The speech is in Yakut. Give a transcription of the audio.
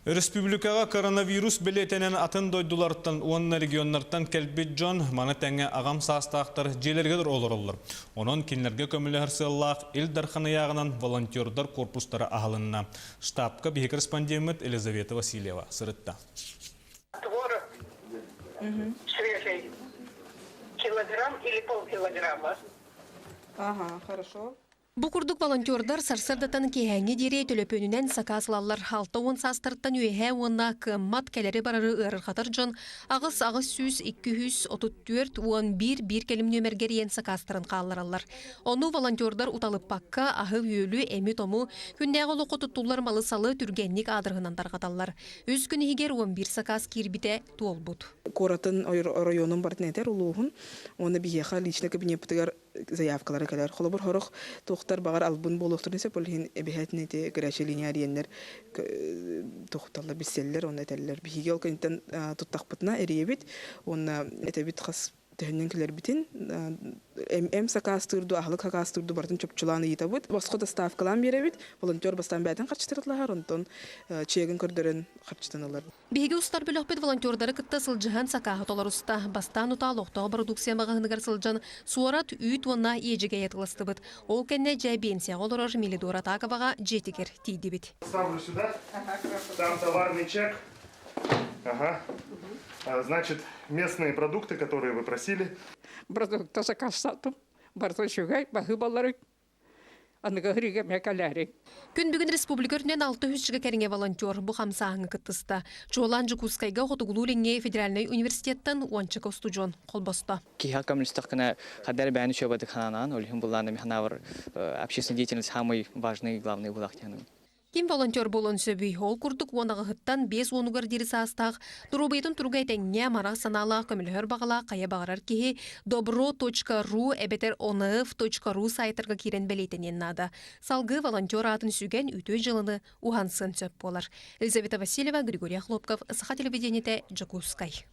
Өрөспүүбүлүкэҕэ коронавирус бэлиэтэнэн атын дойдулартан уонна регионнартан кэлбит дьон, маны тэҥэ аҕам саастаахтар дьиэлэригэр олороллор. Онон кинилэргэ көмөлөһөр сыаллаах Ил Дархан ыйааҕынан волонтердар корпустара аһылынна. Штабка биһиги корреспондеммыт Елизавета Васильева сырытта. Творог свежий. Килограмм или полкилограмма. Ага, хорошо. Бу курдук волонтердар сарсыардаттан киэһээҥҥи диэри төлөпүөнүнэн сакаас ылаллар. 60 саастарыттан үөһээ уонна кыаммат кэлэри-барары ыарырҕатар дьон 8 800 234 11 биир кэлим нүөмэргэ эрийэн сакаастарын хааллараллар. Ону волонтердар уталыппакка аһы-үөлү, эми-тому, күннээҕи олоххо туттуллар малы-салы түргэнник аадырыһынан тарҕаталлар. Үс күн иһигэр 11 сакаас киирбитэ туолбут. Куоратын оройуонун бартын этэр улууһун уонна биһиэхэ личный кабинеппытыгар заявкалара кэлэр. Холобур, сорох туохтар баҕар албын буолуохтарын сөп, ол иһин эбэһээтин ити горячая линия ариеннэр туохталлар билсэллэр уонна этэллэр. Биһиги ол кэнниттэн туттахпытына эрийэбит уонна этэбит хас төһөннөн кэлэрбитин эм сакаастыыр дуу, аһылык сакаастыыр дуу барытын чопчулаан ыйытабыт. Босхо доставкалаан биэрэбит. Волонтер бастаан бэйэтин харчытырылаһар, онтон чегин көрдөрөн харчытын ылар. Биһиги устар бөлөхпүт волонтердары кытта сылдьыһан сакааһы толоруста. Бастаан утаа олохтоох бородууксуйа маҕаһыыныгар сылдьан суорат, үүт уонна иэдьэгэй атыыластыбыт. Ол кэннэ дьэ биэнсийэҕэ олорор Мелидора Атаковаҕа дьиэтигэр тиийдибит. Ставлю сюда. Там товарный чек. Ага. Значит, местные продукты, которые вы просили. Продукта заказатым. Барыта үчүгэй, баһыыбалары аныгы ыһырыыга эмиэ кэлээри. Күн бүгүн республика үрдүнэн 600 чыга кэриҥэ волонтер бу хамсааһыҥҥа кыттыста. Чуолаан Дьокуускайга Хотугулуу-Илиҥҥи федеральнай университеттан уончака устудьуон холбосто. Киһи көмөлөстөххүнэ хаддар бэйэни үчүгэйдик ханаан, ол иһин буллаан ханавар общественная деятельность самый важный главный булах диэн. Ким волонтер буолуон сөбүй? Ол курдук 10 аҕыһыттан 50-угар диэри саастаах, доруобуйатын туруга этэҥҥэ, амарах санаалаах, көмөлөһөр баҕалаах хайа баҕарар киһи добро.ру эбэтэр onf.ru сайтарга киирэн бэлиэтэниэн наада. Салгыы волонтер аатын сүгэн үтүө дьылыны уһансыан сөп буолар. Елизавета Васильева, Григорий Охлопков, Саха телевидениетэ, Дьокуускай.